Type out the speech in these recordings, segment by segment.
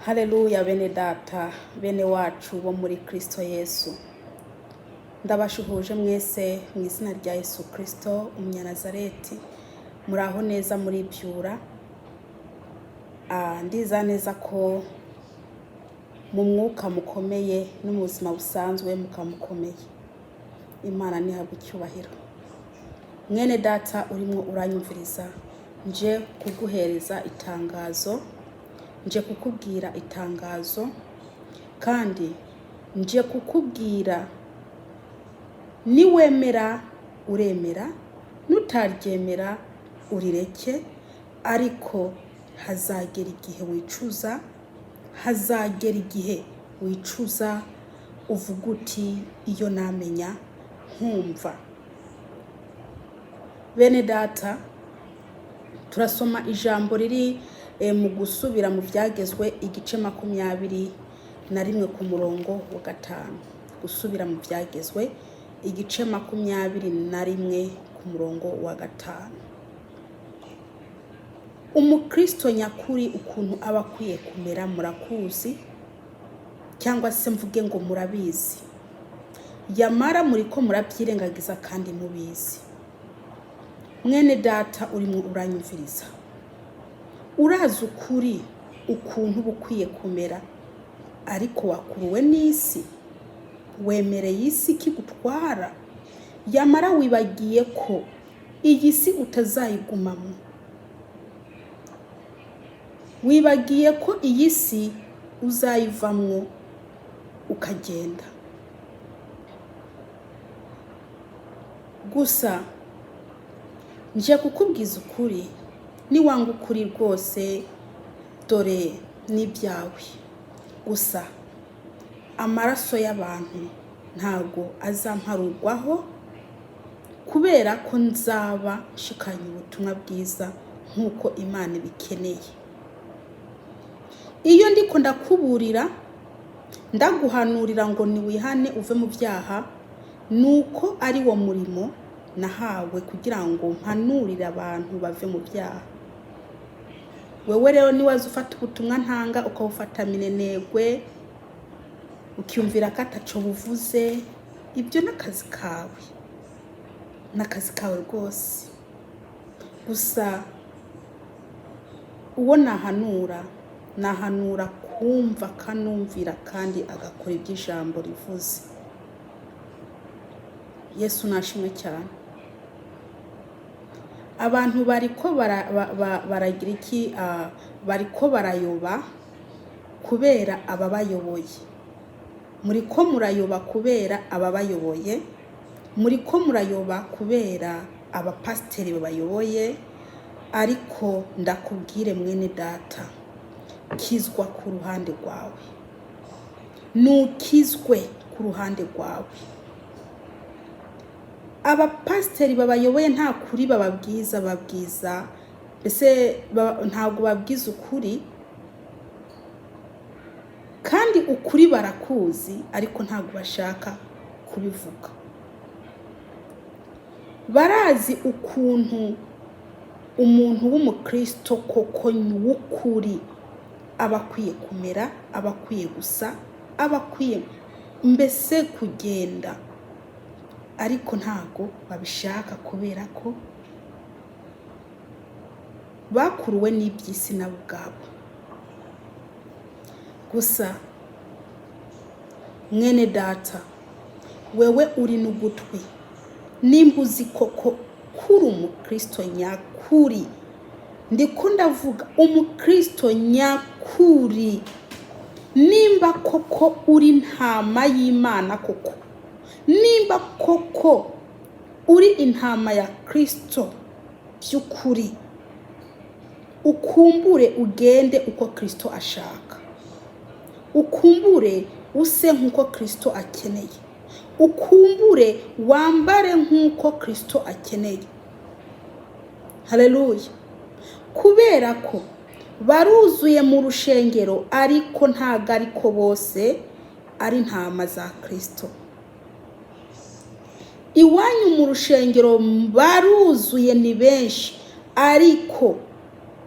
Haleluya bene data, bene wacu bo muri Kristo Yesu. Ndabashuhuje mwese mu izina rya Yesu Kristo Umunyanazareti. Muraho neza muri byura. Ndiza neza ko mu mwuka mukomeye no mu buzima busanzwe mukamukomeye. Imana ntihabwe icyubahiro. Mwene data urimo uranyumviriza, nje kuguhereza itangazo, nje kukubwira itangazo, kandi nje kukubwira niwemera uremera, nutaryemera urireke, ariko hazagera igihe wicuza, hazagera igihe wicuza uvuga uti iyo namenya nkumva. Bene data, turasoma ijambo riri mu gusubira mu byagezwe igice 21 ku murongo wa 5. Gusubira mu byagezwe igice 21 ku murongo wa 5. Umukristo nyakuri ukuntu aba akwiye kumera murakuzi, cyangwa se mvuge ngo murabizi, yamara muriko murabyirengagiza kandi mubizi. Mwene data urimo uranyumviriza, urazi ukuri ukuntu uba ukwiye kumera, ariko wakuruwe n'isi, wemereye isi ikigutwara, yamara wibagiye ko iyi si utazayigumamo, wibagiye ko iyi si uzayivamwo ukagenda. Gusa nje kukubwiza ukuri, niwanga ukuri rwose dore n'ibyawe. Gusa amaraso y'abantu ntago azamparurwaho, kubera ko nzaba nshikanye ubutumwa bwiza nk'uko Imana ibikeneye. Iyo ndiko ndakuburira, ndaguhanurira ngo niwihane uve mu byaha, nuko ari wo murimo nahawe kugira ngo mpanurire abantu bave mu byaha. Wewe rero niwaza ufata ubutumwa ntanga ukabufata minenegwe, ukiyumvira ko ataco buvuze, ibyo n'akazi kawe, n'akazi kawe rwose. Gusa uwo nahanura, nahanura kumva akanumvira kandi agakora ibyo ijambo rivuze. Yesu nashimwe cyane. Abantu bariko baragira iki? Bariko barayoba kubera ababayoboye. Muriko murayoba kubera ababayoboye, muriko murayoba kubera abapasiteri babayoboye, ariko ndakubwire mwene data, kizwa ku ruhande rwawe, nukizwe ku ruhande rwawe. Abapasiteri babayoboye nta kuri bababwiza, babwiza mbese ntabwo babwiza ukuri, kandi ukuri barakuzi ariko ntabwo bashaka kubivuga. Barazi ukuntu umuntu w'umukristo koko w'ukuri aba akwiye kumera, aba akwiye gusa, aba akwiye mbese kugenda, ariko ntabwo babishaka kubera ko bakuruwe n'iby'isi nabo ubwabo. Gusa mwene data, wewe uri n'ugutwi, nimba uzi koko kuri umukristo nyakuri, ndiko ndavuga umukristo nyakuri, nimba koko uri intama y'Imana koko, nimba koko uri intama ya Kristo by'ukuri, ukumbure ugende uko Kristo ashaka, ukumbure use nk'uko Kristo akeneye, ukumbure wambare nk'uko Kristo akeneye. Haleluya! Kubera ko baruzuye mu rushengero, ariko ntago ariko bose ari intama za Kristo. Iwanyu mu rushengero baruzuye ni benshi, ariko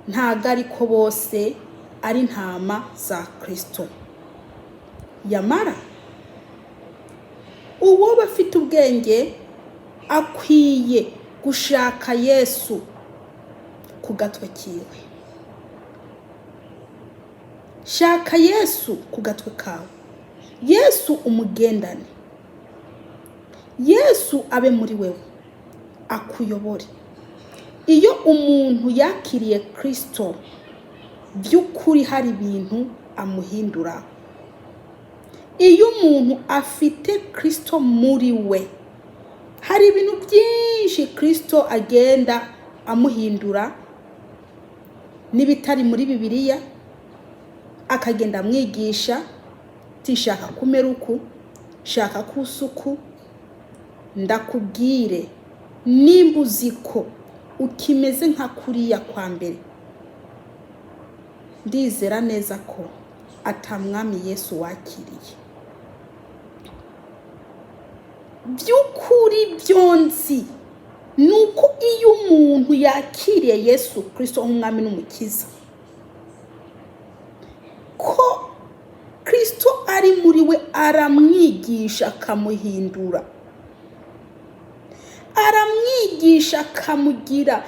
ntago ariko bose ari intama za Kristo. Yamara uwoba afite ubwenge akwiye gushaka Yesu ku gatwe kiwe. Shaka Yesu ku gatwe kawe, Yesu umugendane, Yesu abe muri wewe akuyobore. Iyo umuntu yakiriye Kristo by'ukuri hari ibintu amuhindura. Iyo umuntu afite Kristo muri we hari ibintu byinshi Kristo agenda amuhindura, n'ibitari muri Bibiliya akagenda amwigisha ati shaka kumera uku, shaka kusuku. Ndakubwire, nimba uzi ko ukimeze nka kuriya kwa mbere, ndizera neza ko ata mwami Yesu wakiriye. By'ukuri byonzi ni uko iyo umuntu yakiriye Yesu Kristo nk'umwami n'umukiza, ko Kristo ari muri we aramwigisha akamuhindura, aramwigisha akamugira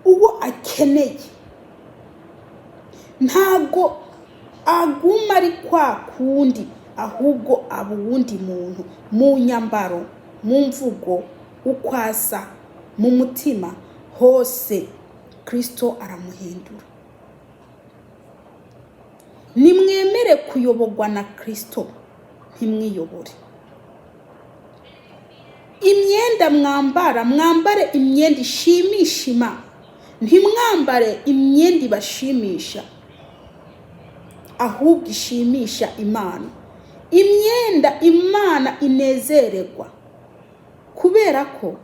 uwo akeneye. Ntabwo aguma ari kwa kundi, ahubwo aba uwundi muntu mu nyambaro, mu mvugo, uko asa, mu mutima hose Kristo aramuhindura. Nimwemere kuyoborwa na Kristo, ntimwiyobore. Imyenda mwambara, mwambare imyenda ishimisha Imana, ntimwambare imyenda ibashimisha, ahubwo ishimisha Imana. Imyenda Imana inezererwa, kubera ko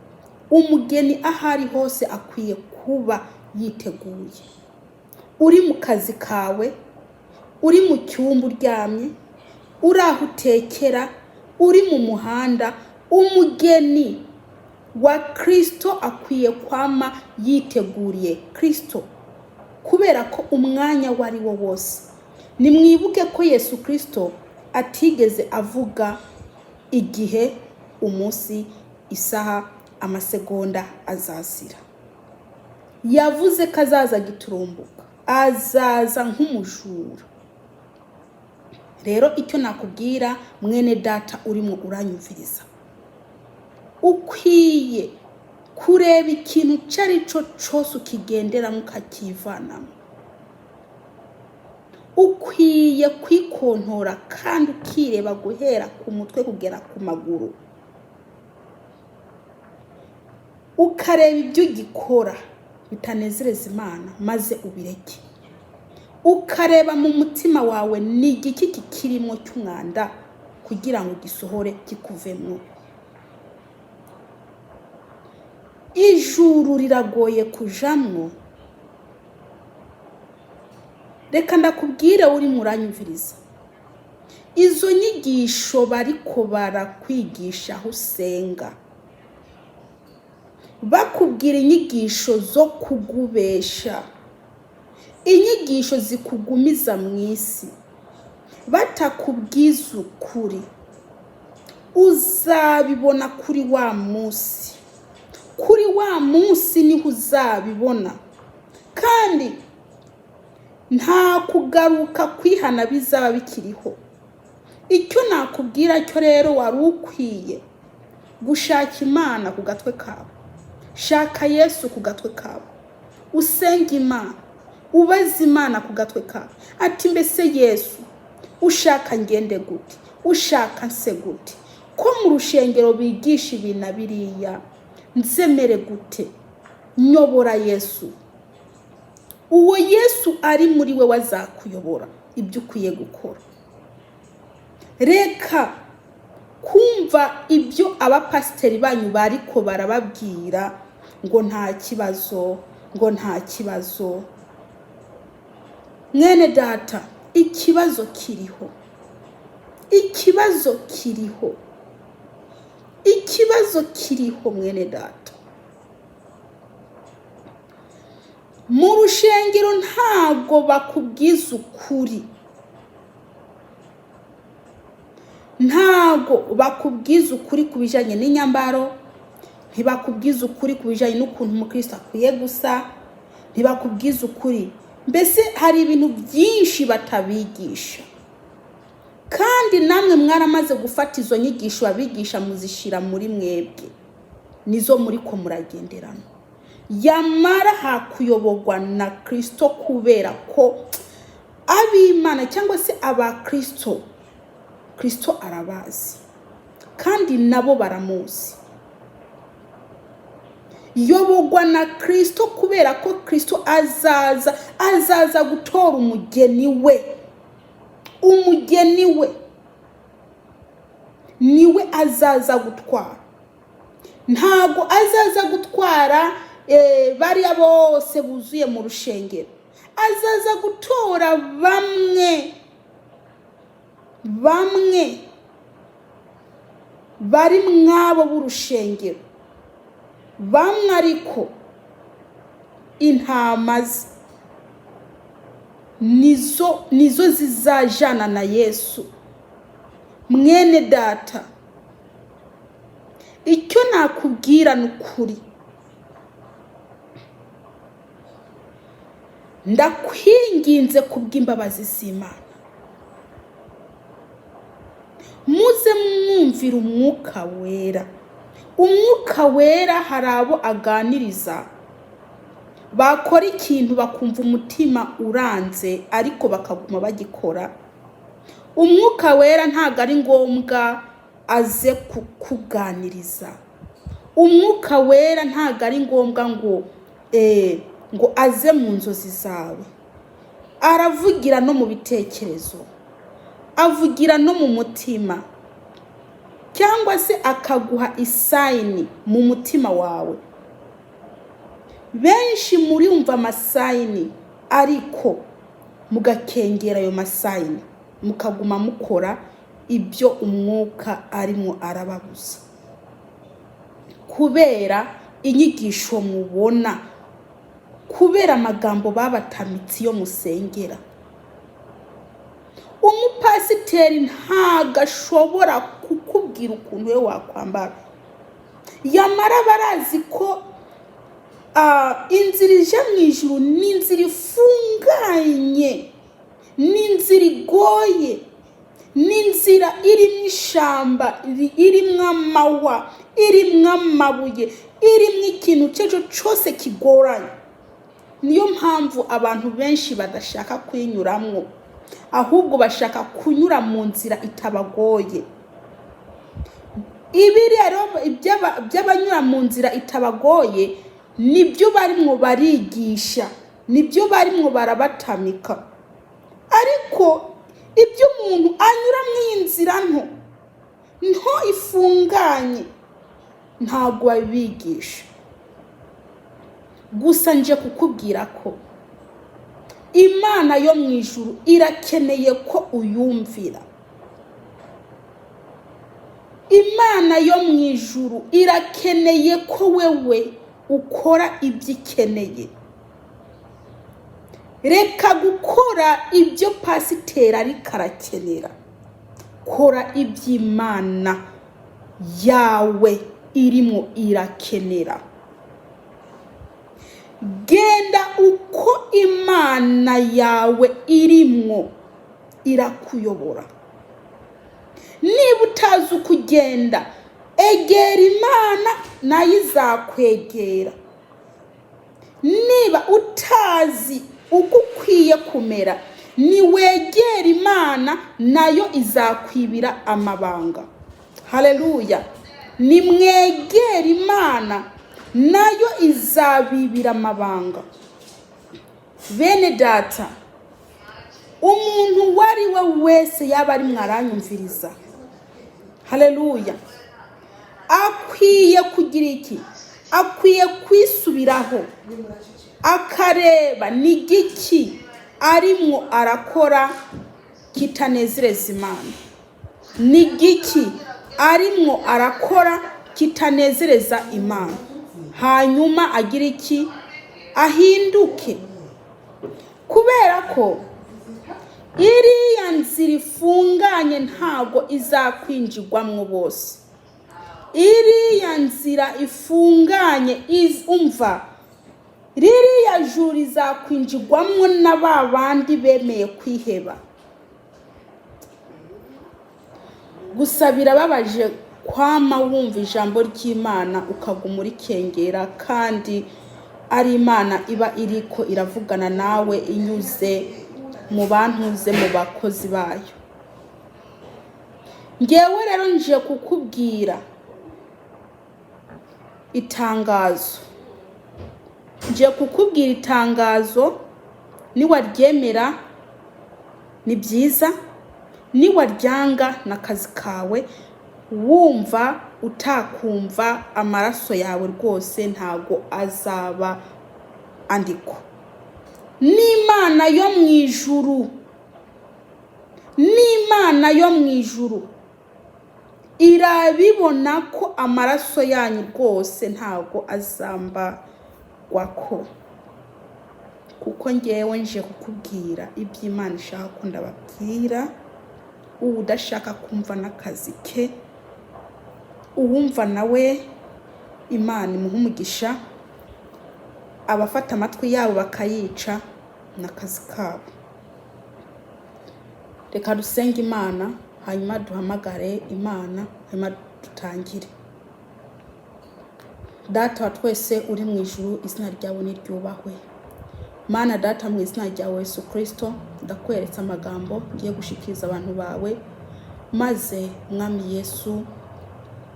umugeni aho ari hose akwiye kuba yiteguye. Uri mu kazi kawe, uri mu cyumba uryamye, uri aho utekera, uri mu muhanda, umugeni wa Kristo akwiye kwama yiteguriye Kristo, kubera ko umwanya uwo ari wo wose. Nimwibuke ko Yesu Kristo atigeze avuga igihe, umunsi, isaha, amasegonda azazira. Yavuze ko azaza giturumbuka, azaza nk'umujura. Rero icyo nakubwira mwene data urimo uranyumviriza, ukwiye kureba ikintu icyo ari cyo cyose ukigenderamo ukakivanamo. Ukwiye kwikontora kandi ukireba guhera ku mutwe kugera ku maguru, ukareba ibyo ugikora bitanezereza Imana maze ubireke. Ukareba mu mutima wawe ni igiki kikirimo cy'umwanda kugira ngo gisohore kikuvemo. Ijuru riragoye kujamwo. Reka ndakubwire urimo uranyumviriza, izo nyigisho bariko barakwigisha aho usenga, bakubwira inyigisho zo kugubesha, inyigisho zikugumiza mu isi, batakubwiza ukuri, uzabibona kuri wa munsi. Kuri wa munsi niho uzabibona, kandi nta kugaruka kwihana bizaba bikiriho. Icyo nakubwira cyo rero, wari ukwiye gushaka Imana ku gatwe kawe. Shaka Yesu ku gatwe kawe, usenge Imana, ubaze Imana ku gatwe kawe ati mbese Yesu ushaka ngende gute, ushaka nse gute, ko mu rushengero bigisha ibi na biriya, nzemere gute? Nyobora Yesu. Uwo Yesu ari muri we azakuyobora ibyo ukwiye gukora. Reka kumva ibyo abapasiteri banyu bariko barababwira ngo nta kibazo, ngo nta kibazo. Mwene data, ikibazo kiriho, ikibazo kiriho, ikibazo kiriho mwene data. Mu rushengero ntabwo bakubwiza ukuri, ntabwo bakubwiza ukuri ku bijyanye n'inyambaro, ntibakubwiza ukuri ku bijyanye n'ukuntu umukristo akwiye gusa, ntibakubwiza ukuri. Mbese hari ibintu byinshi batabigisha, kandi namwe mwaramaze gufata izo nyigisho babigisha muzishyira muri mwebwe, nizo muri ko muragenderamo. Yamara hakuyoborwa na Kristo, kubera ko ab'Imana cyangwa se abakristo, Kristo arabazi kandi nabo baramuzi. Yoborwa na Kristo kubera ko Kristo azaza gutora umugeni we. Umugeni we niwe azaza gutwara. Ntabwo azaza gutwara bariya bose buzuye mu rushengero, azaza gutora bamwe bamwe bari mwabo b'urushengero, bamwe ariko intama ze nizo zizajana na Yesu. Mwene data, icyo nakubwira ni ukuri, ndakwinginze kubw'imbabazi z'Imana, muze mwumvira Umwuka Wera. Umwuka Wera hari abo aganiriza, bakora ikintu bakumva umutima uranze ariko bakaguma bagikora. Umwuka Wera ntabwo ari ngombwa aze kukuganiriza. Umwuka Wera ntabwo ari ngombwa ngo aze mu nzozi zawe. Aravugira no mu bitekerezo, avugira no mu mutima, cyangwa se akaguha isayini mu mutima wawe. Benshi murumva amasayini ariko mugakengera ayo masayini, mukaguma mukora ibyo umwuka arimo arababuza, kubera inyigisho mubona, kubera amagambo babatamitse iyo musengera. Umupasiteri ntabwo ashobora kukubwira ukuntu we wakwambara, yamara barazi ko inzira ije mu ijuru ni inzira ifunganye, ni inzira igoye, ni inzira irimo ishyamba, irimo amahwa, irimo amabuye, irimo ikintu icyo ari cyo cyose kigoranye. Niyo mpamvu abantu benshi badashaka kuyinyuramo, ahubwo bashaka kunyura mu nzira itabagoye. Ibiriya rero by'abanyura mu nzira itabagoye nibyo barimwo barigisha, nibyo barimwo barabatamika. Ariko ibyo umuntu anyura mu iyi nzira nto nto ifunganye ntabwo babigisha. Gusa nje kukubwira ko Imana yo mu ijuru irakeneye ko uyumvira. Imana yo mu ijuru irakeneye ko wewe ukora ibyo ikeneye. Reka gukora ibyo pasiteri ariko arakenera, kora iby'Imana yawe irimo irakenera. Genda uko Imana yawe irimwo irakuyobora. Niba utazi uko ugenda, egera Imana nayo izakwegera. Niba utazi uko ukwiye kumera, niwegera Imana nayo izakwibira amabanga. Haleluya! Nimwegera Imana nayo izabibira amabanga. Bene data, umuntu uwo ari we wese yaba ari mwaranyumviriza, haleluya, akwiye kugira iki? Akwiye kwisubiraho, akareba ni giki arimwo arakora kitanezereza Imana, ni giki arimwo arakora kitanezereza Imana, hanyuma agira iki? Ahinduke, kubera ko iriya nzira ifunganye ntabwo izakwinjirwamwo bose. Iriya nzira ifunganye umva, ririya juru rizakwinjirwamwo na ba bandi bemeye kwiheba. Gusa birababaje kwama wumva ijambo ry'Imana ukaguma urikengera, kandi ari Imana iba iriko iravugana nawe inyuze mu bantuze, mu bakozi bayo. Ngewe rero nje kukubwira itangazo, nje kukubwira itangazo, niwaryemera ni byiza, niwaryanga n'akazi kawe. Wumva utakumva, amaraso yawe rwose ntago azaba andiko. N'Imana yo mu ijuru, n'Imana yo mu ijuru irabibona ko amaraso yanyu rwose ntago azambagwako, kuko ngewe nje kukubwira iby'Imana ishaka ko ndababwira. Ubu udashaka kumva n'akazi ke, uwumva nawe Imana imuha umugisha, abafata amatwi yabo bakayica n'akazi kabo. Reka dusenge Imana, hanyuma duhamagare Imana, hanyuma dutangire. Data wa twese uri mu ijuru, izina ryawe niryubahwe. Mana Data, mu izina ryawe Yesu Kristo, ndakweretse amagambo ngiye gushikiriza abantu bawe, maze Mwami Yesu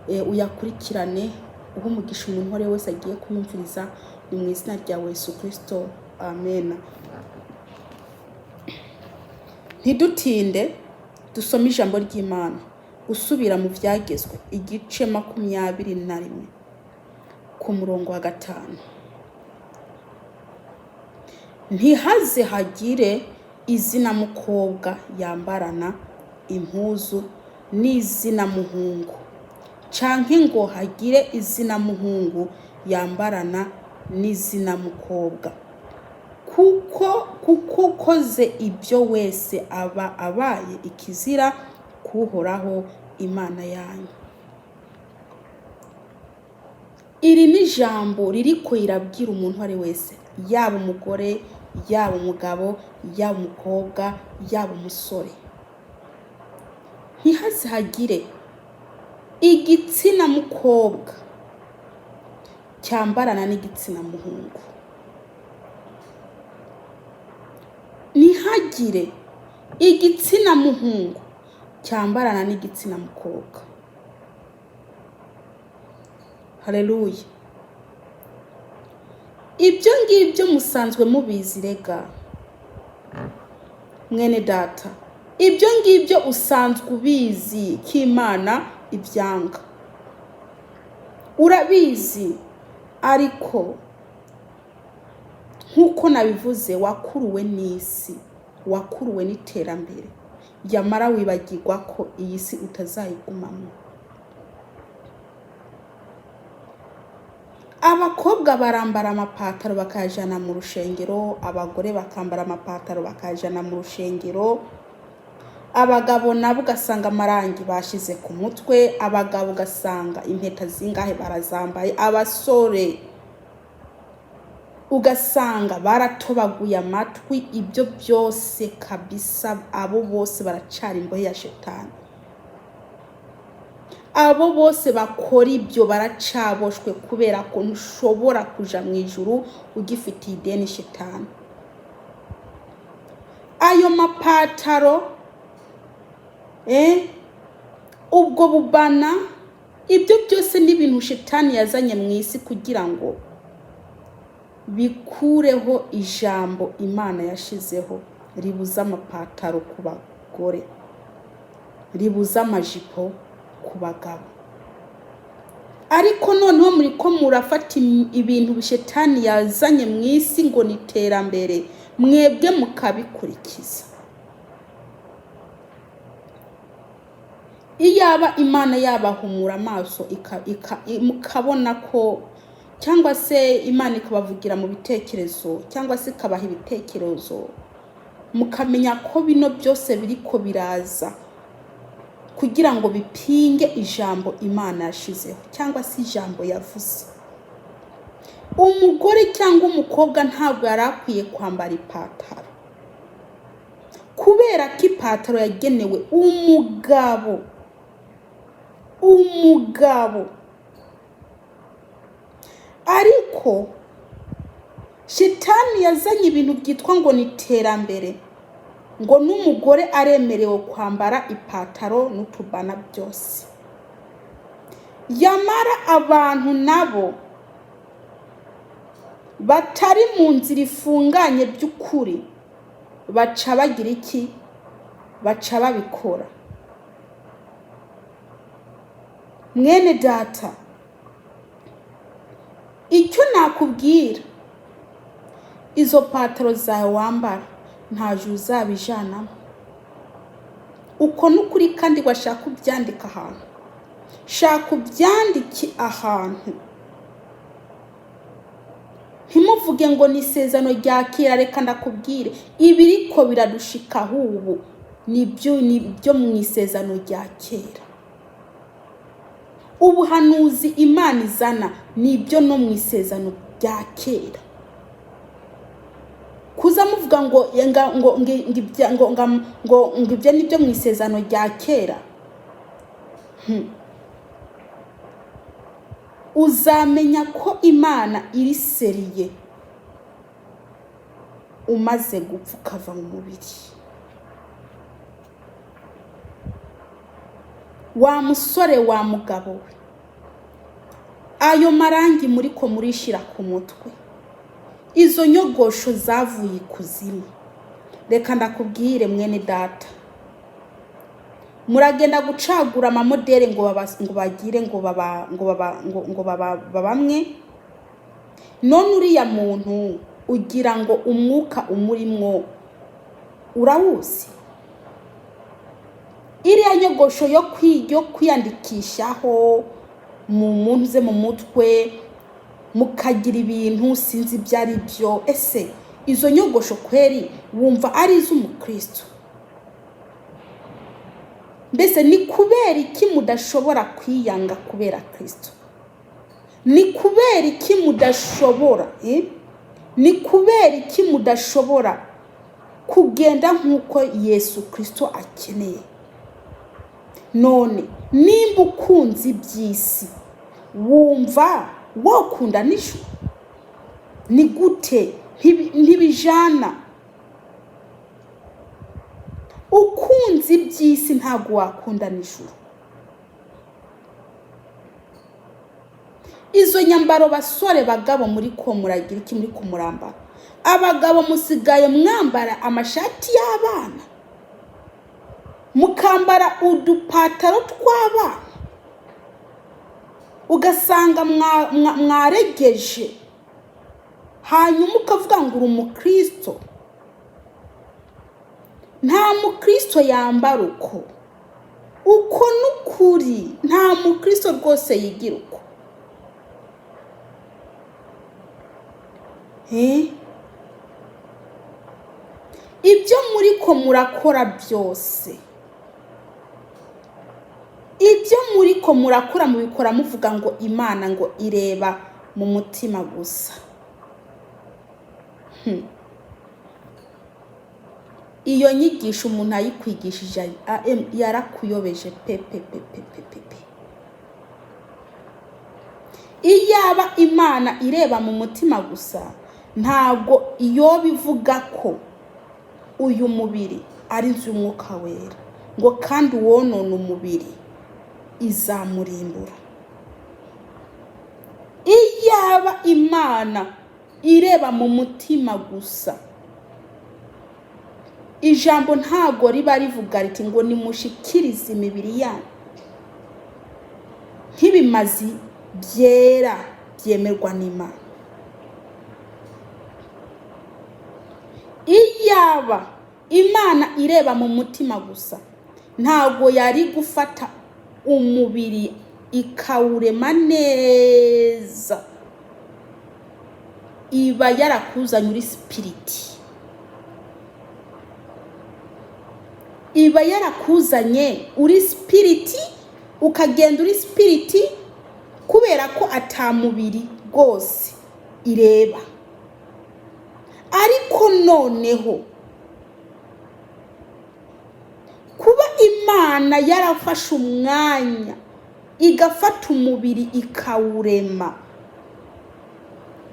uyakurikirane, uhe umugisha umuntu uwo ari we wese agiye kuyumviriza. Ni mu izina ryawe Yesu Kristo, amen. Ntidutinde, dusome ijambo ry'Imana. Gusubira mu byagezwe, igice 21 ku murongo wa 5. Ntihaze hagire izina mukobwa yambarana impuzu n'izina muhungu, canke ngo hagire izina muhungu yambarana n'izina mukobwa, kuko ukoze ibyo wese aba abaye ikizira kuhoraho Imana yanyu. Iri ni ijambo ririko rirabwira umuntu uwo ari wese, yaba umugore, yaba umugabo, yaba umukobwa, yaba umusore. Ntihaze hagire igitsina mukobwa cyambarana n'igitsina muhungu. Ntihagire igitsina muhungu cyambarana n'igitsina mukobwa. Haleluya. Ibyo ngibyo musanzwe mubizi rega mwene data, ibyo ngibyo usanzwe ubizi ko Imana ibyanga, urabizi. Ariko nk'uko nabivuze, wakuruwe n'isi, wakuruwe n'iterambere, yamara wibagirwa ko iyi si utazayigumamo. Abakobwa barambara amapataro bakayajana mu rushengero, abagore bakambara amapataro bakayajana mu rushengero, abagabo nabo ugasanga amarangi bashize ku mutwe, abagabo ugasanga impeta zingahe barazambaye, abasore ugasanga baratobaguye amatwi. Ibyo byose kabisa, abo bose baracari imbohe ya shetani. Abo bose bakora ibyo baracaboshwe, kubera ko ntushobora kuja mu ijuru ugifitiye ideni shetani. Ayo mapataro, ubwo bubana, ibyo byose ni ibintu shetani yazanye mu isi kugira ngo bikureho ijambo Imana yashizeho ribuza amapataro ku bagore, ribuza amajipo ku bagabo. Ariko noneho muriko murafata ibintu shetani yazanye mu isi ngo ni iterambere, mwebwe mukabikurikiza. Iyaba Imana yabahumura amaso mukabona ko Cyangwa se Imana ikabavugira mu bitekerezo, cyangwa se ikabaha ibitekerezo, mukamenya ko bino byose biriko biraza kugira ngo bipinge ijambo Imana yashizeho cyangwa se ijambo yavuze. Umugore cyangwa umukobwa ntabwo yari akwiye kwambara ipataro, kubera ko ipataro yagenewe umugabo. Umugabo. Ariko shitani yazanye ibintu byitwa ngo ni iterambere, ngo n'umugore aremerewe kwambara ipataro n'utubana byose. Yamara abantu nabo batari mu nzira ifunganye by'ukuri baca bagira iki? Baca babikora. Mwene data, icyo nakubwira, izo pataro zawe wambara nta juru uzabijanamo. Uko ni ukuri, kandi washaka ubyandika ahantu, shaka ubyandike ahantu. Ntimuvuge ngo ni isezerano rya kera. Reka ndakubwire, ibiriko biradushikaho ubu nibyo mu isezerano rya kera. Ubuhanuzi Imana izana nibyo no mu isezerano rya kera. Kuza muvuga ngo ngo ngo ngo ngo ngo ibyo nibyo mu isezerano rya kera, uzamenya ko Imana iri sérieux umaze gupfa ukava mu mubiri. Wa musore, wa mugabo we, ayo marangi muri ko murishira ku mutwe, izo nyogosho zavuye ikuzimu, reka ndakubwire mwene data, muragenda gucagura amamodeli ngo baba, ngo bagire ngo baba ngo baba ngo, ngo baba bamwe. None uriya muntu ugira ngo umwuka umurimwo urawuzi? Iriya nyogosho yo kwiyandikishaho mu muntu ze mu mutwe, mukagira ibintu sinzi ibyo ari byo. Ese izo nyogosho kweri wumva ari iz'umukristo? Mbese ni kubera iki mudashobora kwiyanga kubera Kristo? Ni kubera iki mudashobora, eh? Ni kubera iki mudashobora kugenda nk'uko Yesu Kristo akeneye? None nimba ukunze iby'isi, wumva wokunda n'ijuru? Ni gute? Ntibijana. Ukunze iby'isi ntabwo wakunda n'ijuru. Izo nyambaro basore bagabo muri ko muragira iki? Muri kumurambara. Abagabo musigaye mwambara amashati y'abana, mukambara udupataro tw'abana, ugasanga mwaregeje, hanyuma ukavuga ngo uri umukristo. Nta mukristo yambara uko. Uko n'ukuri, nta mukristo rwose yigira uko. Ibyo muri ko murakora byose, ibyo muri ko murakora mubikora muvuga ngo Imana ngo ireba mu mutima gusa. Iyo nyigisho umuntu ayikwigishije yarakuyobeje pe pe pe pe pe pe pe. Iyaba Imana ireba mu mutima gusa, ntabwo iyo bivuga ko uyu mubiri ari inzu y'umwuka wera, ngo kandi uwonona umubiri izamurimbura. Iyaba Imana ireba mu mutima gusa, ijambo ntabwo riba rivuga riti ngo nimushikirize imibiri yanyu nk'ibimazi byera byemerwa n'Imana. Iyaba Imana ireba mu mutima gusa, ntabwo yari gufata umubiri ikawurema neza, Iba yarakuzanye uri spirit, iba yarakuzanye uri spirit, ukagenda uri spirit, kubera ko atamubiri rwose ireba. Ariko noneho kuba Imana yarafashe umwanya igafata umubiri ikawurema,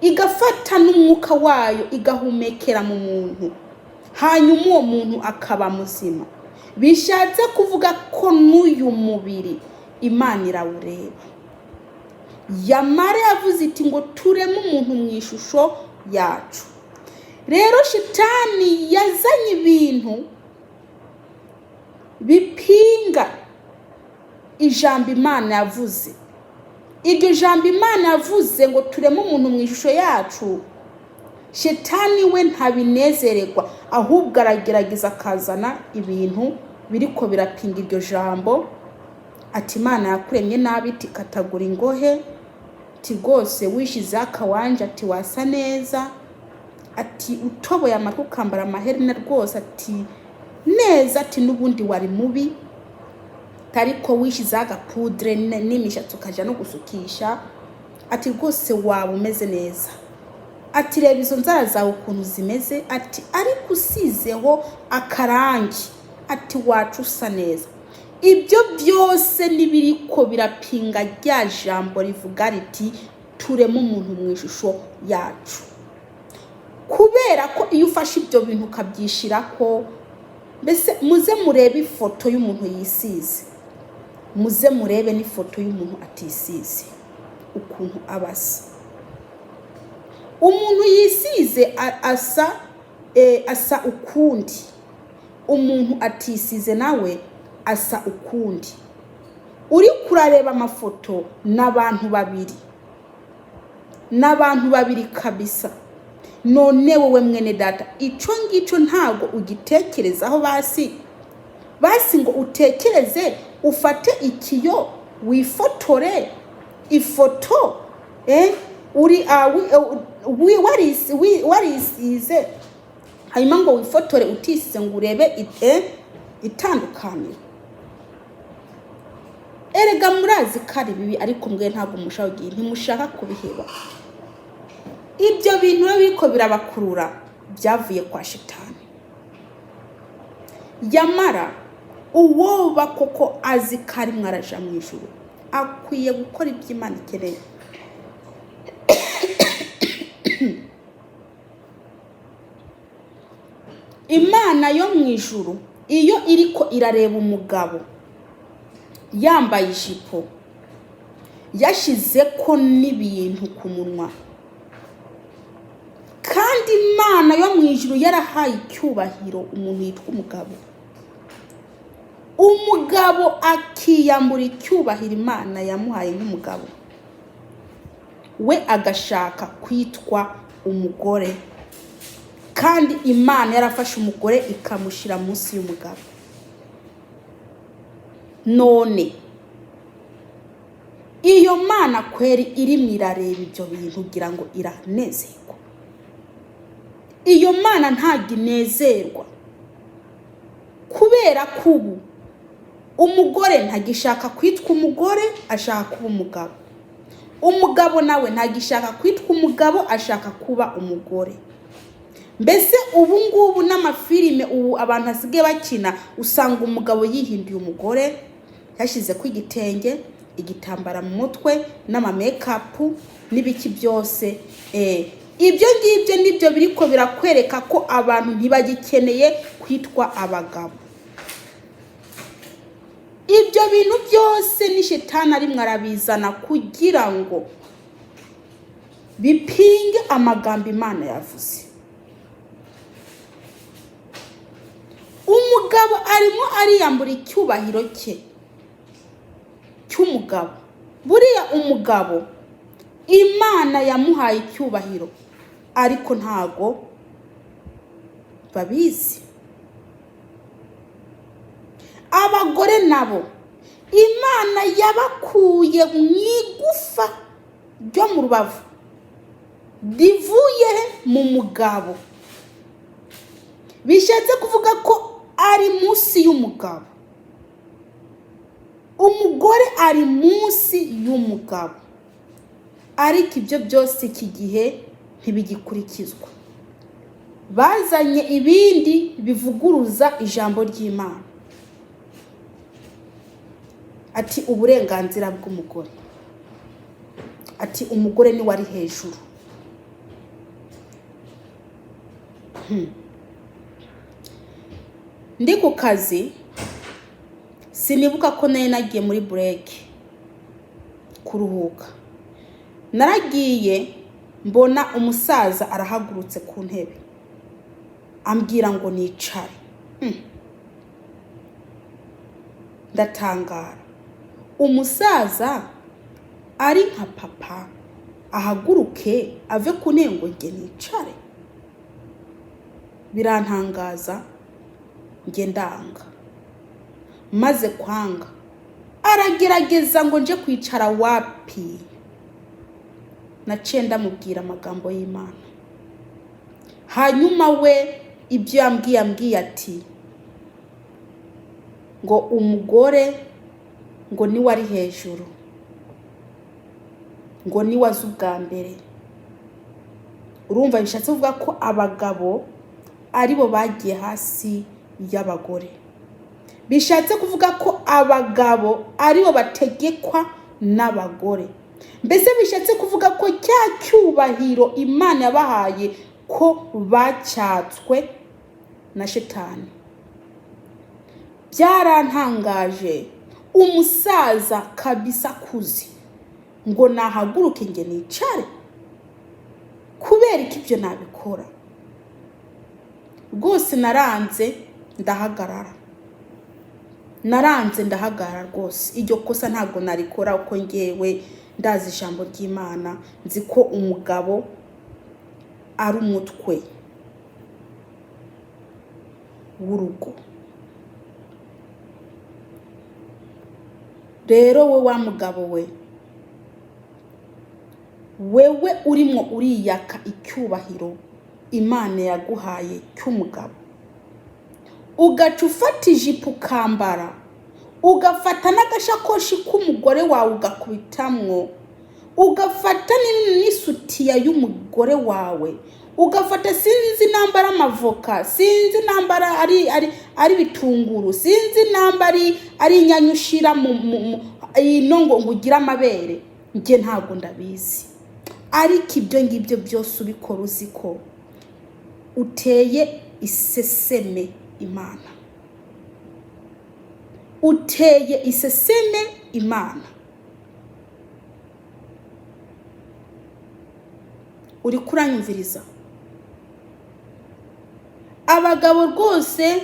igafata n'umwuka wayo igahumekera mu muntu, hanyuma uwo muntu akaba muzima, bishatse kuvuga ko n'uyu mubiri Imana irawureba. Yamara yavuze iti ngo tureme umuntu mu ishusho yacu. Rero shitani yazanye ibintu bipinga ijambo Imana yavuze. Iryo jambo Imana yavuze ngo tureme umuntu mu ishusho yacu, shetani we ntabinezererwa, ahubwo aragerageza akazana ibintu biriko birapinga iryo jambo. Ati Imana yakuremye nabi, iti katagura ingohe, ati rwose wishizeho akawanja, ati wasa neza, ati utoboye amatwi ukambara amaherena rwose, ati neza, ati n'ubundi wari mubi, ariko wishyizeho agapudre n'imishatsi ukajya no gusukisha, ati rwose waba umeze neza, ati reba izo nzara zawe ukuntu zimeze, ati ariko usizeho akarangi, ati wacu usa neza. Ibyo byose n'ibiriko birapinga rya jambo rivuga riti tureme umuntu mu ishusho yacu. Kubera ko iyo ufashe ibyo bintu ukabyishyirako, mbese muze murebe ifoto y'umuntu yisize, muze murebe n'ifoto y'umuntu atisize ukuntu aba asa. Umuntu yisize asa ukundi, umuntu atisize nawe asa ukundi. Uri kurareba amafoto n'abantu babiri, n'abantu babiri kabisa. None wowe mwene data, icyo ngicyo ntabwo ugitekerezaho basi basi ngo utekereze, ufate ikiyo wifotore ifoto uri warisize, hanyuma ngo wifotore utisize ngo urebe itandukaniro. Erega murazi ko ari bibi, ariko mwe ntabwo mushaka kugira, ntimushaka kubiheba. Ibyo bintu rero biriko birabakurura byavuye kwa shitani. Yamara uwoba koko azi ko arimwo araja mu ijuru akwiye gukora ibyo Imana ikeneye. Imana yo mu ijuru iyo iriko irareba umugabo yambaye ijipo yashize ko n'ibintu ku munwa, kandi Imana yo mu ijuru yarahaye icyubahiro umuntu yitwa umugabo, umugabo akiyambura icyubahiro Imana yamuhaye nk'umugabo we, agashaka kwitwa umugore, kandi Imana yarafashe umugore ikamushyira munsi y'umugabo. None iyo Mana kweri irimo irareba ibyo bintu kugira ngo iranezerwa? Iyo Mana ntabwo inezerwa, kubera ko ubu umugore ntagishaka kwitwa umugore, ashaka kuba umugabo. Umugabo nawe ntagishaka kwitwa umugabo, ashaka kuba umugore. Mbese ubu ngubu n'amafilime ubu abantu basigaye bakina, usanga umugabo yihinduye umugore, yashyize ku igitenge, igitambara mu mutwe, n'amamekapu n'ibiki byose. Ibyo ngibyo nibyo biriko birakwereka ko abantu ntibagikeneye kwitwa abagabo. Ibyo bintu byose ni shetani arimwo arabizana kugira ngo bipinge amagambo Imana yavuze. Umugabo arimo ariyambura icyubahiro cye cy'umugabo. Buriya umugabo Imana yamuhaye icyubahiro, ariko ntago babizi. Abagore nabo Imana yabakuye mu igufa ryo mu rubavu Rivuye mu mugabo. Bishatse kuvuga ko ari munsi y'umugabo. Umugore ari munsi y'umugabo, ariko ibyo byose iki gihe ntibigikurikizwa. Bazanye ibindi bivuguruza ijambo ry'Imana. Ati uburenganzira bw'umugore, ati umugore niwe ari hejuru. Ndi ku kazi, sinibuka ko nari nagiye muri break kuruhuka. Naragiye mbona umusaza arahagurutse ku ntebe, ambwira ngo nicare. Ndatangara, umusaza ari nka papa ahaguruke ave ku ntebe ngo njye nicare? Birantangaza, njye ndanga. Maze kwanga, aragerageza ngo nje kwicara, wapi. Naciye ndamubwira amagambo y'Imana. Hanyuma we ibyo yambwiye ati ngo umugore ngo niwe ari hejuru, ngo niwe azi ubwa mbere. Urumva bishatse kuvuga ko abagabo aribo bagiye hasi y'abagore. Bishatse kuvuga ko abagabo aribo bategekwa n'abagore. Mbese bishatse kuvuga ko cya cyubahiro Imana yabahaye ko bacyatswe na Shetani. Byarantangaje, umusaza kabisa akuze ngo nahaguruke nge nicare. Kubera ko ibyo nabikora rwose, naranze ndahagarara, naranze ndahagarara rwose. Iryo kosa ntabwo narikora, uko ngewe ndazi ijambo ry'Imana, nzi ko umugabo ari umutwe w'urugo. Rero we wa mugabo we, wewe urimo uriyaka icyubahiro Imana yaguhaye cy'umugabo, ugaca ufata ijipo ukambara, ugafata n'agashakoshi k'umugore wawe ugakubitamwo, ugafata n'isutiya y'umugore wawe, ugafata sinzi nambara amavoka, sinzi nambara ari ibitunguru, sinzi namba ari inyanya ushira mu ino ngo ugire amabere, njye ntabwo ndabizi. Ariko ibyo ngibyo byose ubikora uzi ko uteye iseseme Imana, uteye iseseme Imana. Uri kuranyumviriza? Abagabo rwose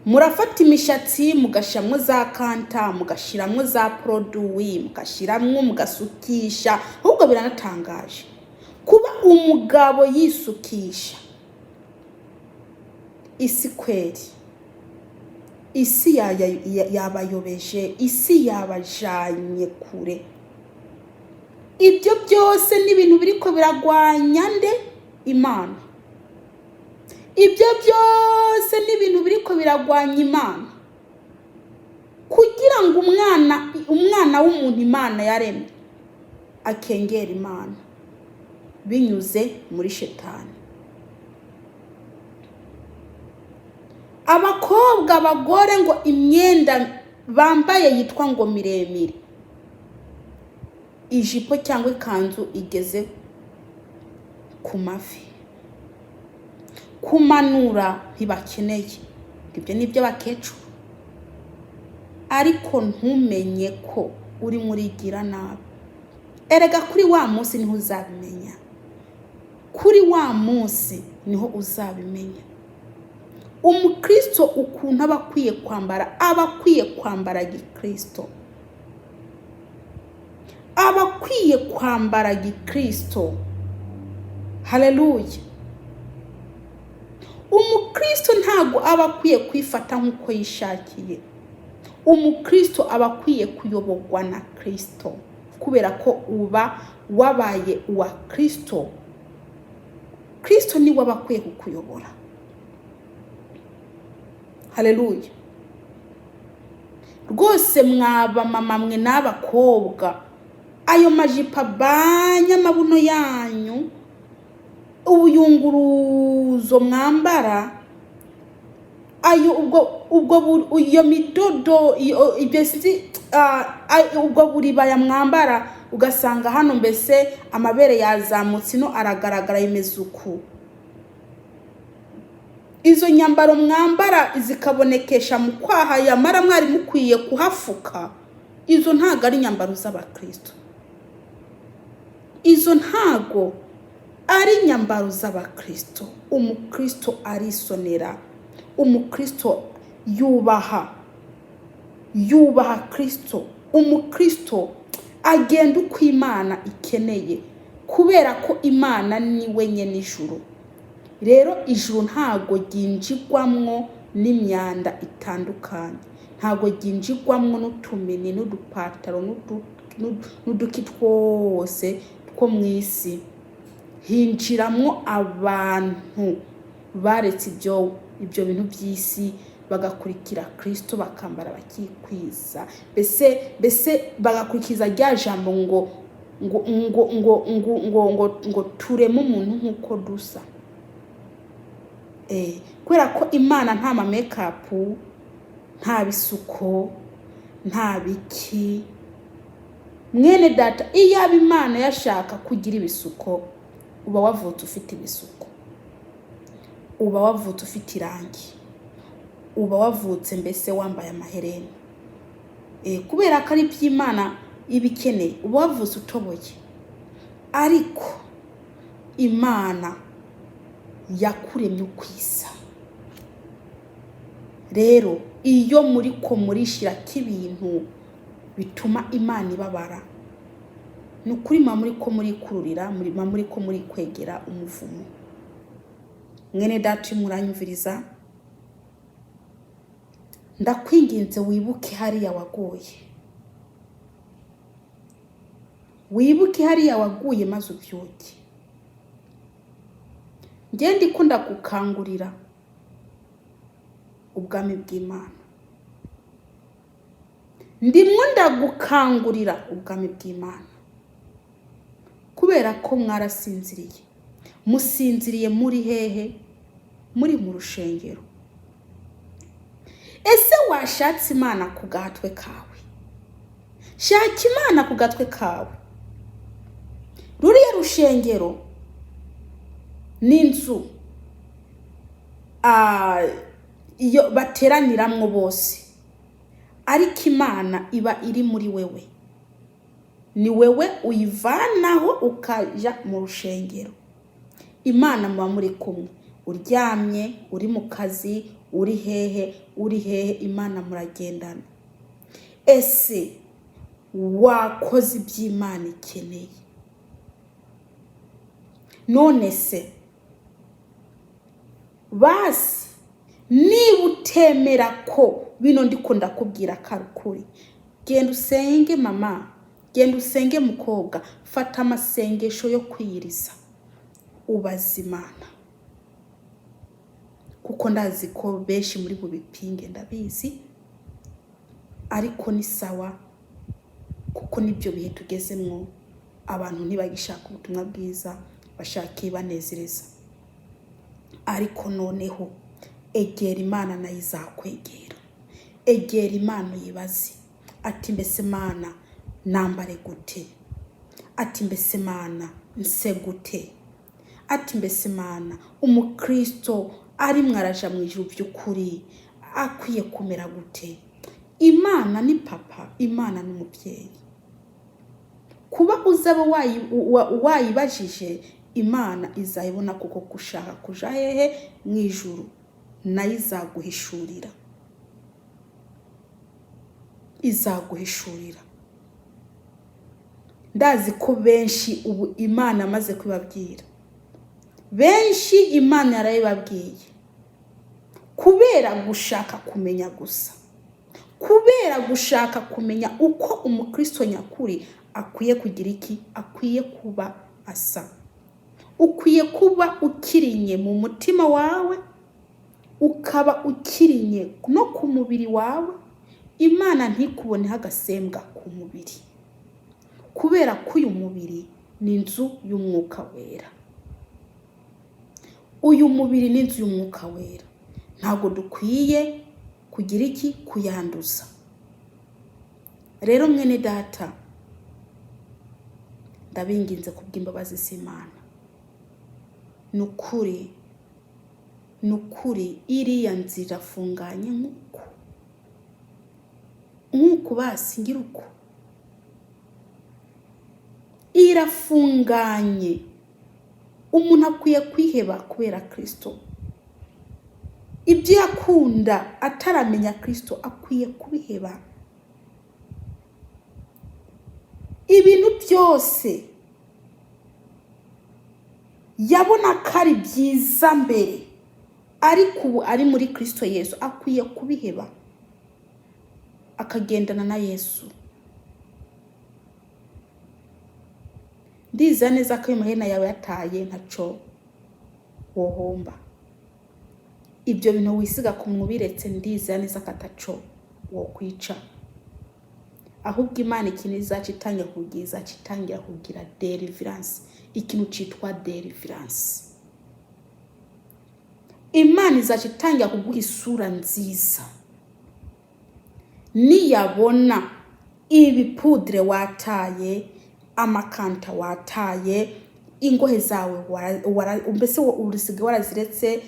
murafata imishatsi mugashyiramo za kanta, mugashyiramo za produwi, mugashyiramo mugasukisha. Ahubwo biranatangaje kuba umugabo yisukisha. Isi kweri, isi yabayobeje, isi yabajanye kure. Ibyo byose ni ibintu biriko biragwanya nde? Imana. Ibyo byose ni ibintu biriko biragwanya Imana, kugira ngo umwana w'umuntu Imana yaremye akengera Imana binyuze muri Shetani. Abakobwa, abagore ngo imyenda bambaye yitwa ngo miremire, ijipo cyangwa ikanzu igeze ku mavi, kumanura ntibakeneye, ibyo ni iby'abakecuru. Ariko ntumenye ko uri murigira nabi. Erega kuri wa munsi niho uzabimenya, kuri wa munsi niho uzabimenya. Umukristo ukuntu aba akwiye kwambara, aba akwiye kwambara gikristo, aba akwiye kwambara gikristo. Haleluya! Umukristo ntabwo aba akwiye kwifata nk'uko yishakiye. Umukristo aba akwiye kuyoborwa na Kristo. Kubera ko uba wabaye uwa Kristo. Kristo niwe aba akwiye kukuyobora. Haleluya! Rwose mwaba mama mwe n'abakobwa, ayo majipo abanya amabuno yanyu, ubuyunguruzo mwambara, ayo ubwo iyo midodo, ibyo sinzi, ubwo buribaya mwambara, ugasanga hano mbese amabere yazamutse, ino aragaragara, imeze uku. Izo nyambaro mwambara zikabonekesha mu kwaha, yamara mwari mukwiye kuhafuka. Izo ntago ari inyambaro z'abakristo, izo ntago ari inyambaro z'abakristo. Umukristo arisonera, umukristo yubaha Kristo, umukristo agenda uko Imana ikeneye, kubera ko Imana ni we nyene ijuru. Rero ijuru ntago ryinjirwamwo n'imyanda itandukanye, ntago ryinjirwamwo n'utumini n'udupataro n'uduki twose two mu isi. Hinjiramwo abantu baretse ibyo bintu by'isi, bagakurikira Kristo, bakambara bakikwiza, mbese bagakurikiza rya jambo ngo tureme umuntu nk'uko dusa. Kubera ko Imana nta ma makeup, nta bisuko, nta biki. Mwene data, iyaba Imana yashaka kugira ibisuko, uba wavutse ufite ibisuko, uba wavutse ufite irangi, uba wavutse mbese wambaye amaherena. Kubera ko ari iby'Imana iba ikeneye, uba wavutse utoboye. Ariko Imana yakuremye uko isa. Rero iyo muri ko murishirako ibintu bituma Imana ibabara, ni ukuri muba muri ko murikururira, muba muri ko muri kwegera umuvumo. Mwene data urimo uranyumviriza, ndakwinginze wibuke hariya waguye, wibuke hariya waguye maze ubyuke. Ngende ikunda gukangurira ubwami bw'Imana, ndimwo ndagukangurira ubwami bw'Imana, kubera ko mwarasinziriye. Musinziriye muri hehe? Muri mu rushengero. Ese washatse Imana ku gatwe kawe? Shaka Imana ku gatwe kawe. Ruriya rushengero ni inzu iyo bateraniramwo bose, ariko Imana iba iri muri wewe. Ni wewe uyivanaho ukaja mu rushengero. Imana muba muri kumwe, uryamye, uri mu kazi, uri hehe, uri hehe, Imana muragendana. Ese wakoze iby'Imana ikeneye? None se basi niba utemera ko bino ndiko ndakubwira ko ari ukuri, genda usenge mama, genda usenge mukobwa, fata amasengesho yo kwiyiriza, ubaza Imana, kuko ndazi ko benshi muri bubipinge, ndabizi. Ariko ni sawa, kuko nibyo bihe tugezemwo. Abantu ntibagishaka ubutumwa bwiza, bashaka ibanezereza. Ariko noneho egera Imana, nayo izakwegera. Egera Imana uyibaze ati: "Mbese Mana, nambare gute?" Ati: "Mbese Mana, nse gute?" Ati: "Mbese Mana, umukristo arimwo araja mu ijuru by'ukuri akwiye kumera gute?" Imana ni papa, Imana ni umubyeyi. Kuba uzaba wayibajije, Imana izayibona, kuko gushaka kuja hehe? Mu ijuru. Nayo izaguhishurira, izaguhishurira. Ndazi ko benshi ubu Imana amaze kubabwira, benshi Imana yarabibabwiye kubera gushaka kumenya gusa, kubera gushaka kumenya uko umukristo nyakuri Akwiye kugira iki? Akwiye kuba asa. Ukwiye kuba ukirinye mu mutima wawe, ukaba ukirinye no ku mubiri wawe. Imana ntikuboneho agasembwa ku mubiri, kubera ko uyu mubiri ni inzu y'Umwuka Wera. Uyu mubiri ni inzu y'Umwuka Wera, ntabwo dukwiye kugira iki? Kuyanduza. Rero mwene Data, ndabinginze kubw'imbabazi z'Imana, ni ukuri, ni ukuri, iriya nzira irafunganye nk'uku nk'uku. Basi ngira uku, irafunganye. Umuntu akwiye kwiheba kubera Kirisito. Ibyo yakunda ataramenya Kirisito akwiye kubiheba. Ibintu byose yabona ko ari byiza mbere, ariko ubu ari muri Kirisito Yesu, akwiye kubiheba akagendana na Yesu. Ndizera neza ko ayo mahena yawe yataye ntaco wohomba. Ibyo bintu wisiga ku mwubiretse, ndizera neza ko ataco wokwica. Ahubwo Imana ikintu izaca itangira kugira, izaca itangira kugira deliverance, ikintu citwa deliverance. Imana izaca itangira kuguha isura nziza niyabona ibipudire wataye, amakanta wataye, ingohe zawe mbese urusiga waraziretse.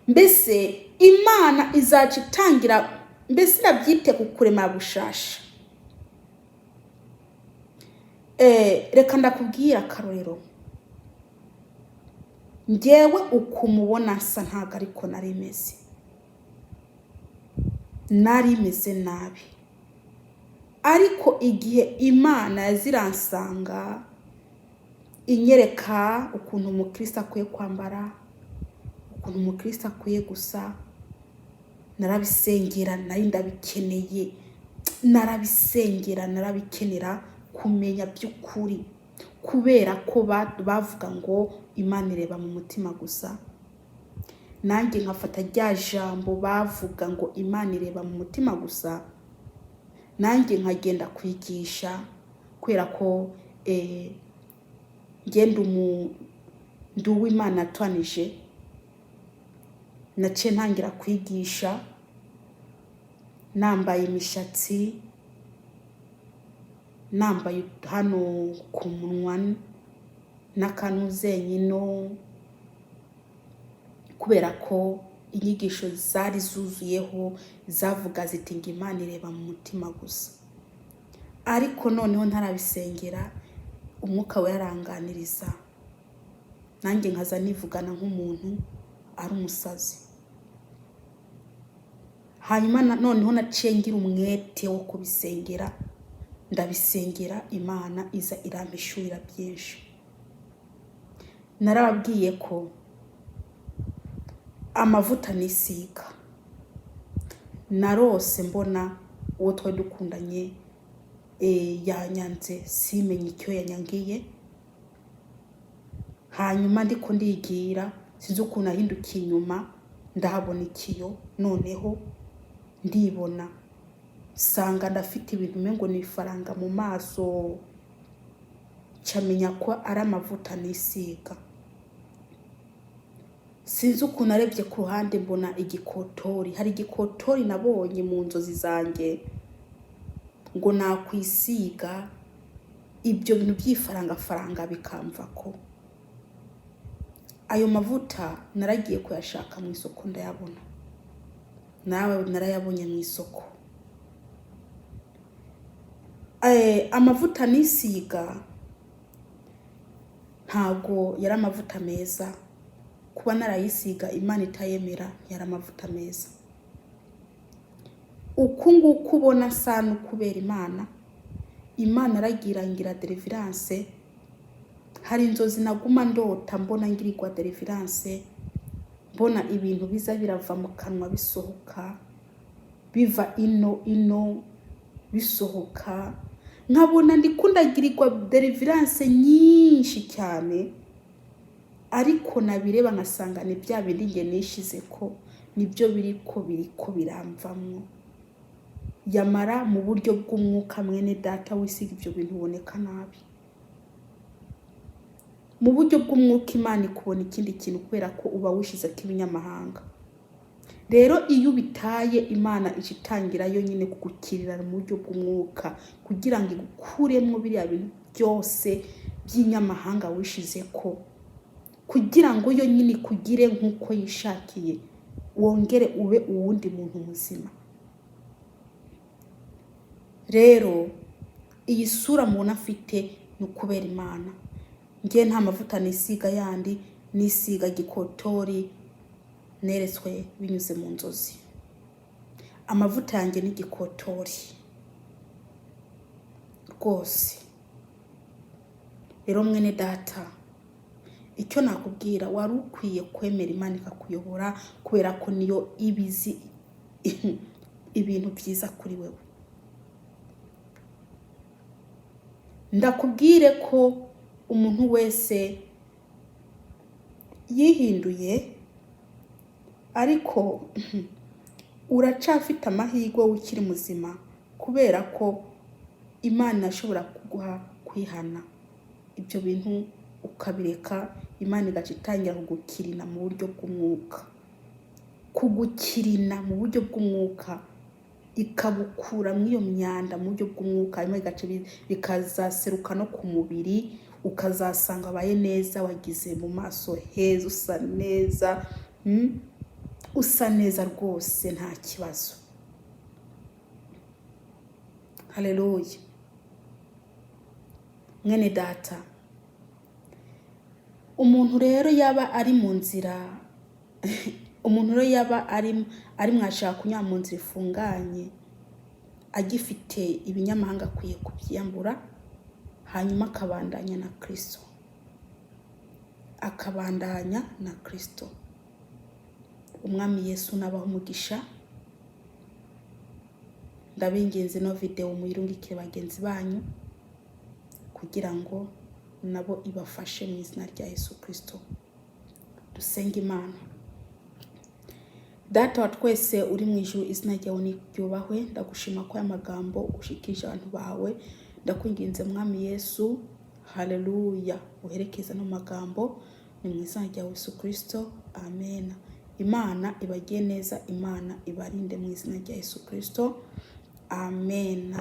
Mbese Imana izaca itangira, mbese irabyite kukurema bushasha. Reka ndakubwira akarorero. Ngewe uko umubona nsa ntabwo ariko nari meze, nari meze nabi. Ariko igihe Imana yaziransanga, inyereka ukuntu umukristo akwiye kwambara, ukuntu umukristo akwiye gusa, narabisengera, nari ndabikeneye, narabisengera, narabikenera kumenya by'ukuri, kubera ko bavuga ngo Imana ireba mu mutima gusa. Nanjye nkafata rya jambo bavuga ngo Imana ireba mu mutima gusa, nanjye nkagenda kwigisha, kubera ko ngenda ndi uw'Imana yatoranije. Naciye ntangira kwigisha nambaye imishatsi, nambaye hano ku munwa n'akanuzenyino, kubera ko inyigisho zari zuzuyeho zavuga ziti ngo Imana ireba mu mutima gusa. Ariko noneho ntarabisengera, Umwuka We aranganiriza, nanjye nkaza nivugana nk'umuntu ari umusazi. Hanyuma noneho naciye ngira umwete wo kubisengera, ndabisengera, Imana iza irampishurira byinshi. Narababwiye ko amavuta nisiga, narose mbona uwo twari dukundanye yanyanze, simenye icyo yanyangiye. Hanyuma ndiko ndigira, sinzi ukuntu ahindukiye inyuma, ndahabona ikiyo. Noneho ndibona sanga ndafite ibintu umengo ni ifaranga mu maso, camenya ko ari amavuta nisiga. Sinzi ukuntu arebye ku ruhande, mbona igikotori. Hari igikotori nabonye mu nzozi zanjye ngo nakwisiga ibyo bintu by'ifarangafaranga bikamvako. Ayo mavuta naragiye kuyashaka mu isoko, ndayabona, nawe narayabonye mu isoko. Amavuta nisiga ntabwo yari amavuta meza. Kuba narayisiga Imana itayemera, ntiyari amavuta meza. Uku nguku ubona nsa n'ukubera Imana, Imana aragira ngira deliverance. Hari inzozi naguma ndota mbona ngirirwa deliverance, mbona ibintu biza birava mu kanwa bisohoka, biva ino ino bisohoka. Nkabona ndikundagirirwa deliverance nyinshi cyane, ariko nabireba nkasanga ni bya bindi nge nishize ko nibyo biriko biramvamwo. Yamara mu buryo bw'umwuka, mwene data, wisiga ibyo bintu uboneka nabi. Mu buryo bw'umwuka Imana ikubona ikindi kintu, kubera ko uba wishize ko ibinyamahanga. Rero iyo ubitaye, Imana ica itangira yo nyine kugukirira mu buryo bw'umwuka, kugira ngo igukuremo biriya bintu byose by'inyamahanga wishize ko, kugira ngo yo nyine ikugire nk'uko yishakiye, wongere ube uwundi muntu muzima. Rero iyi sura mubona afite ni ukubera Imana. Ngewe nta mavuta nisiga yandi, nisiga gikotori neretswe binyuze mu nzozi. Amavuta yanjye ni gikotori rwose. Rero mwene data, icyo nakubwira, wari ukwiye kwemera Imana ikakuyobora, kubera ko niyo ibizi ibintu byiza kuri wewe. Ndakubwire ko umuntu wese yihinduye, ariko uracafite amahirwe wowe ukiri muzima, kubera ko Imana ishobora kuguha kwihana ibyo bintu ukabireka, Imana igaca itangira kugukirina mu buryo bw'umwuka, kugukirina mu buryo bw'umwuka, ikagukura muri iyo myanda mu buryo bw'umwuka, hanyuma igaca bikazaseruka no ku mubiri, ukazasanga abaye neza, wagize mu maso heza, usa neza, Usa neza rwose, nta kibazo. Haleluya. Mwene data, umuntu rero yaba ari mu nzira, umuntu rero yaba ari mwashaka kunyura mu nzira ifunganye agifite ibinyamahanga, akwiye kubyiyambura, hanyuma akabandanya na Kristo, akabandanya na Kristo. Umwami Yesu nabaha umugisha. Ndabinginze, ino videwo muyirungikire bagenzi banyu kugira ngo nabo ibafashe, mu izina rya Yesu Kristo. Dusenge Imana. Data wa twese uri mu ijuru, izina ryawe niryubahwe. Ndagushima ko aya magambo ushikije abantu bawe. Ndakwinginze Mwami Yesu, haleluya, uherekeza ano magambo, ni mu izina rya Yesu Kristo, amen. Imana ibagire neza, Imana ibarinde mu izina rya Yesu Kristo, amen.